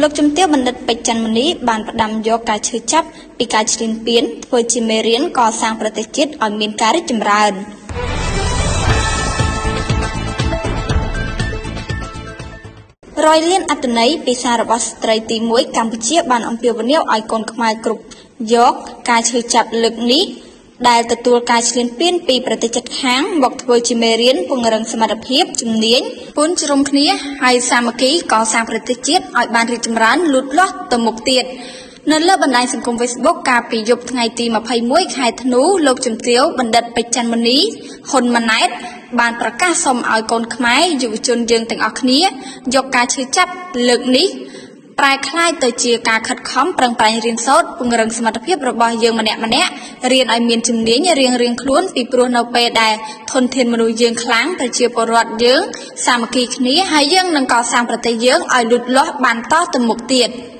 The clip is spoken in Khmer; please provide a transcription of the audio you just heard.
លោកជំទាវបណ្ឌិតពេជ្រ ចន្ទមុនីបានផ្ដាំយកការឈឺចាប់ពីការឈ្លានពានធ្វើជាមេរៀនកសាងប្រទេសជាតិឲ្យមានការរីកចម្រើន។ រយលានអត្ថន័យពីសាររបស់ស្ត្រីទី1កម្ពុជាបានអំពាវនាវឲ្យកូនខ្មែរគ្រប់យកការឈឺចាប់លើកនេះដែលទទួលការឈ្លានពានពីប្រទេសជិតខាងមកធ្វើជាមេរៀនពង្រឹងសមត្ថភាពជំនាញពូនជ្រុំគ្នាហើយសាមគ្គីកសាងប្រទេសជាតិឲ្យបានរីកចម្រើនលូតលាស់ទៅមុខទៀត។ នៅលើបណ្ដាញសង្គម Facebook កាលពីយប់ថ្ងៃទី21ខែធ្នូលោកជំទាវបណ្ឌិតពេជ្រចន្ទមុនីហ៊ុនម៉ាណែតបានប្រកាសសូមឲ្យកូនខ្មែរយុវជនយើងទាំងអស់គ្នាយកការឈឺចាប់លើកនេះប្រែក្លាយទៅជាការខិតខំប្រឹងប្រែងរៀនសូត្រពង្រឹងសមត្ថភាពរបស់យើងម្នាក់ៗរៀនឲ្យមានជំនាញរៀងៗខ្លួនពីព្រោះនៅពេលដែលធនធានមនុស្សយើងខ្លាំងប្រជាពលរដ្ឋយើងសាមគ្គីគ្នាហើយយើងនឹងកសាងប្រទេសយើងឲ្យលូតលាស់បានតទៅមុខទៀត។